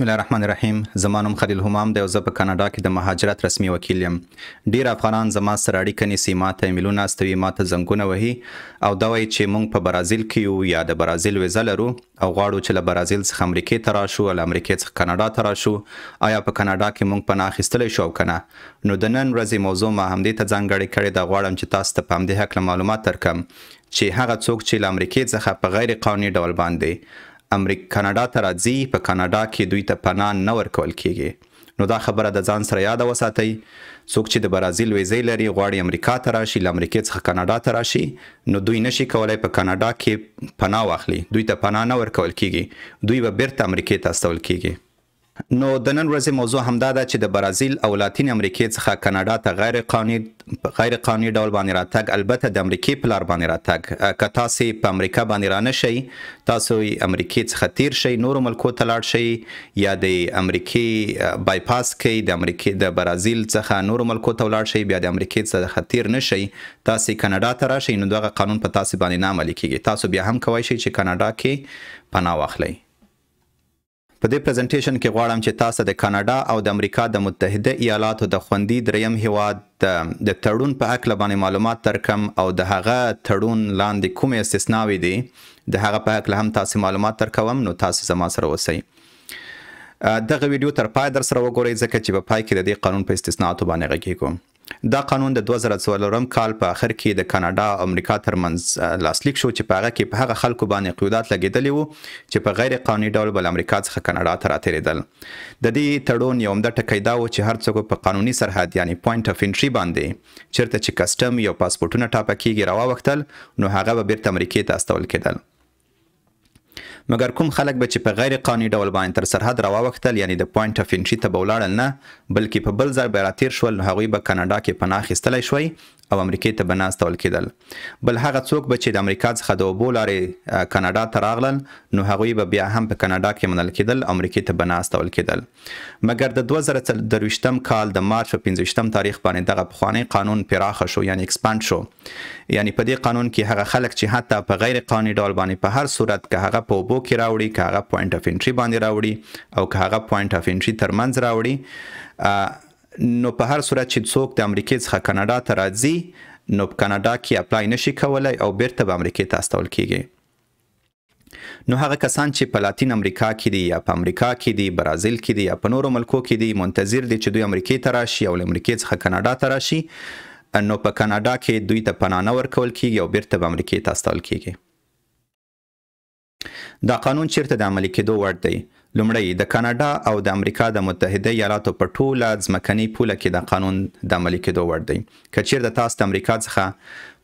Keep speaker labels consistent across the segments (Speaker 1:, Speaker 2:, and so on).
Speaker 1: بسم الله الرحمن الرحیم. زما نوم خلیل همام دی او زه په کاناډا کې د مهاجرت رسمي وکیل یم. ډیر افغانان زما سره اړیکه نیسي، ماته ایمیلونه استوي، ماته زنګونه وهي او دا وایي چې موږ په برازیل کې یو یا د برازیل ویزه لرو او غواړو چې له برازیل څخه امریکې ته راشو او له امریکې څخه کاناډا ته راشو. آیا په کاناډا کې موږ پناه اخیستلی شو او که نه؟ نو د نن ورځې موضوع ما همدې ته ځانګړې کړې ده. غواړم چې تاسو ته په همدې هکله معلومات درکړم چې هغه څوک چې له امریکې څخه په غیر قانوني ډول باندې کاناډا ته راځي، په کاناډا کې دوی ته پناه نه ورکول کیږي. نو دا خبره د ځان سره یاده وساتئ. څوک چې د برازیل ویزې لري، غواړي امریکا ته راشي، له امریکې څخه کاناډا ته راشي، نو دوی نشي کولای په کاناډا کې پناه واخلي، دوی ته پناه نه ورکول کیږي، دوی به بیرته امریکې ته استول کیږي. نو د نن ورځې موضوع همدا ده چې د برازیل او لاتین امریکې څخه کاناډا ته غیر قانوني ډول باندې راتګ، البته د امریکې په لار باندې راتګ، که تاسې په امریکا باندې رانه شئ، تاسو امریکې څخه تیر شئ، نورو ملکو ته لاړ شئ، یا د امریکې bypass کوئ، د امریکې د برازیل څخه نورو ملکو ته ولاړ شئ، بیا د امریکې څخه تیر نه شئ، تاسې کاناډا ته راشئ، نو دغه قانون په تاسې باندې نه عملي کیږي. تاسو بیا هم کوای شئ چې کاناډا کې پناه واخلئ. په دې presentation کې غواړم چې تاسو د کاناډا او د امریکا د متحده ایالاتو د خوندي دریم هیواد د تړون په هکله باندې معلومات درکړم او د هغه تړون لاندې کومې استثناوې دي د هغه په هکله هم تاسو معلومات درکوم. نو تاسو زما سره اوسئ. دغه ویډیو تر پای در سره وګورئ، ځکه چې په پای کې د دې قانون په استثناءاتو باندې غږیږو. دا قانون د 2004 کال په آخر کې د کاناډا او امریکا ترمنځ لاسلیک شو چې په هغه کې په هغه خلکو باندې قیودات لګېدلي وو چې په غیر قانوني ډول به له امریکا څخه کاناډا ته راتېرېدل. د دې تړون یو عمده ټکی دا و چې هر څوک په قانوني سرحد یعنی point of entry باندې چېرته چې custom یو پاسپورټونه ټاپه کیږي راواوښتل، نو هغه به بیرته امریکې ته استول کېدل. مګر کوم خلک به چې په غیر قانوني ډول باندې تر سرحد راواوښتل، یعنی د point of entry ته به ولاړل نه، بلکې په بل ځای به راتیر شول، نو هغوی به کاناډا کې پناه اخیستلی شوی او امریکې ته به نه استول کېدل. بل هغه څوک به چې د امریکا څخه د اوبو لارې کاناډا ته راغلل، نو هغوی به بیا هم په کاناډا کې منل کېدل، امریکې ته به نه استول کېدل. مګر د 2023 کال د مارچ په 25 تاریخ باندې دغه پخوانی قانون پراخه شو، یعنی expand شو. یعنی په دې قانون کې هغه خلک چې حتی په غیر قانوني ډول باندې په هر صورت، که هغه په اوبو کې راوړي، که هغه point of entry باندې راوړي او که هغه point of entry ترمنځ راوړي، نو په هر صورت چې څوک د امریکې څخه کاناډا ته راځي، نو په کاناډا کې apply نشي کولی او بیرته به امریکې ته استول کیږي. نو هغه کسان چې په لاتین امریکا کې دي یا په امریکا کې دي، برازیل کې دي یا په نورو ملکو کې دي، منتظر دي چې دوی امریکې ته راشي او له امریکې څخه کاناډا ته راشي، نو په کاناډا کې دوی ته پناه نه ورکول کیږي او بیرته به امریکې ته استول کیږي. دا قانون چیرته د عملي کېدو وړ دی؟ لومړی، د کاناډا او د امریکا د متحده ایالاتو په ټوله ځمکنۍ پوله کې دا قانون د عملي کېدو وړ دی. که چیرته تاسو د امریکا څخه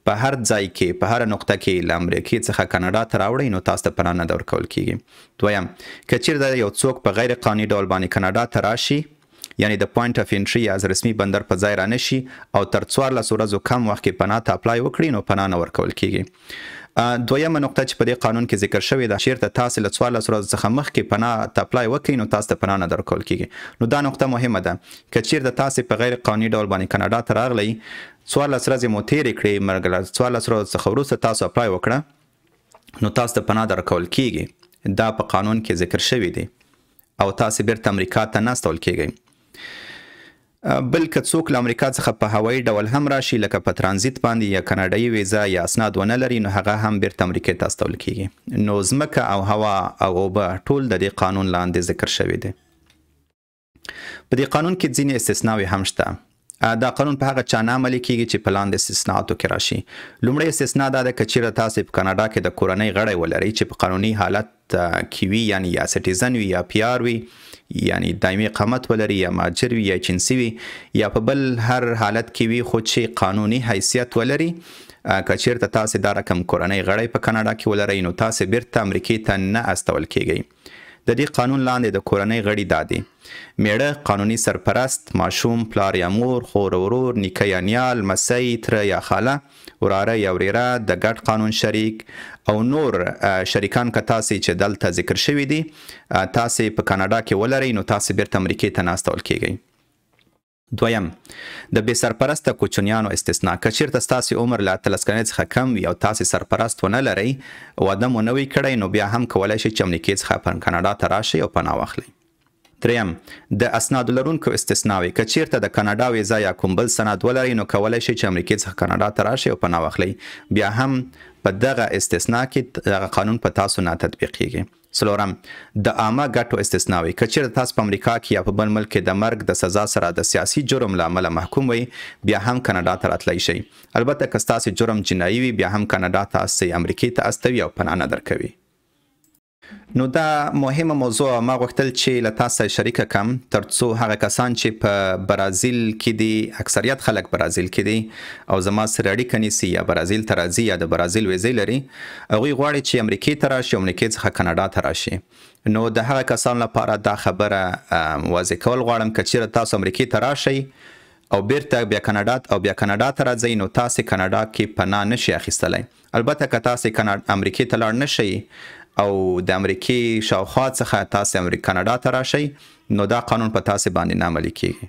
Speaker 1: په هر ځای کې، په هره نقطه کې له امریکې څخه کاناډا ته راوړئ، نو تاسو ته پناه نه ورکول کیږي. دویم، که چیرته یو څوک په غیر قانوني ډول باندې کاناډا ته راشي، یعنی د point of entry یا رسمي بندر په ځای رانشي او تر 14 ورځو کم وخت کې پناه ته apply وکړي، نو پناه نه ورکول کیږي. دویمه نقطه چې په دې قانون کې ذکر شوې ده، چیرته تاسې له 14 ورځو څخه مخکې پناه ته apply وکړئ، نو تاسو ته پناه نه درکول کیږي. نو دا نقطه مهمه ده. که چیرته تاسې په غیر قانوني ډول باندې کاناډا ته راغلئ، 14 ورځې مو تېرې کړې، مګر له 14 ورځو څخه وروسته تاسو apply وکړه، نو تاسو ته پناه درکول کیږي. دا په قانون کې ذکر شوی دی او تاسې بیرته امریکا ته نه استول کیږئ. بل که څوک له امریکا څخه په هوایي ډول هم راشي، لکه په ترانزیت باندې یا کاناډایي ویزه یا اسناد ونه لري، نو هغه هم بیرته امریکې ته استول کیږي. نو ځمکه او هوا او اوبه ټول د دې قانون لاندې ذکر شوی دی. په دې قانون کې ځینې استثناوې هم شته. دا قانون په هغه چا نه عملي کیږي چې په لاندې استثناءاتو کې راشي. لومړی استثناء دا ده که چیرته تاسې په کاناډا کې د کورنۍ غړی ولرئ چې په قانوني حالت کې وي، یعنی یا citizen وي یا PR وي، یعنی دایمي اقامت ولري، یا مهاجر وي یا جنسي وي، یا په بل هر حالت کې وي خو چې قانوني حیثیت ولري، که چیرته تاسې دا رقم کورنۍ غړی په کاناډا کې ولرئ، نو تاسې بیرته امریکې ته نه استول کیږئ. د دې قانون لاندې د کورنۍ غړي دا دي: میړه، قانوني سرپرست، ماشوم، پلار یا مور، خور او ورور، نیکه یا نیا، لمسی، تره یا خاله، وراره یا وریره، د ګډ قانون شریک او نور شریکان که تاسې چې دلته ذکر شوي دي تاسې په کاناډا کې ولرئ، نو تاسې بیرته امریکې ته نه استول کیږئ. دویم، د بې سرپرسته کوچنیانو استثنا. که چیرته ستاسې عمر له 18 کلنۍ څخه کم وي او تاسې سرپرست ونه لرئ، واده مو نه وي کړی، نو بیا هم کولی شئ چې امریکې څخه کاناډا ته راشئ او پناه واخلئ. دریم، د اسنادو لرونکو استثناوې. که چیرته د کاناډا ویزا یا کوم بل سند ولرئ، نو کولای شئ چې امریکې څخه کاناډا ته راشئ او پناه واخلئ. بیا هم په دغه استثنا کې دغه قانون په تاسو نه تطبیقیږي. څلورم، د عامه ګټو استثناوې. که چیرته تاسو په امریکا کې یا په بل ملک کې د مرګ د سزا سره د سیاسي جرم له امله محکوم وئ، بیا هم کاناډا ته راتلی شئ. البته که ستاسو جرم جنایي وي، بیا هم کاناډا تاسو امریکې ته استوي او پناه نه درکوي. نو دا مهمه موضوع ما غوښتل چې له تاسو سره شریکه کم، ترڅو هغه کسان چې په برازیل کې دي، اکثریت خلک برازیل کې دي او زما سره اړیکه نیسي یا برازیل ته راځي یا د برازیل ویزې لري، هغوی غواړي چې امریکې ته راشي او امریکې څخه کاناډا ته راشي. نو د هغه کسانو لپاره دا خبره واضح کول غواړم، که چیرې تاسو امریکې ته راشئ او بیرته بیا کاناډا او بیا کاناډا ته راځئ، نو تاسې کاناډا کې پناه نشئ اخیستلی. البته که تاسې امریکې ته لاړ نشئ او د امریکې شاوخوا څخه تاسې کاناډا ته راشئ، نو دا قانون په تاسې باندې نه عملي کیږي.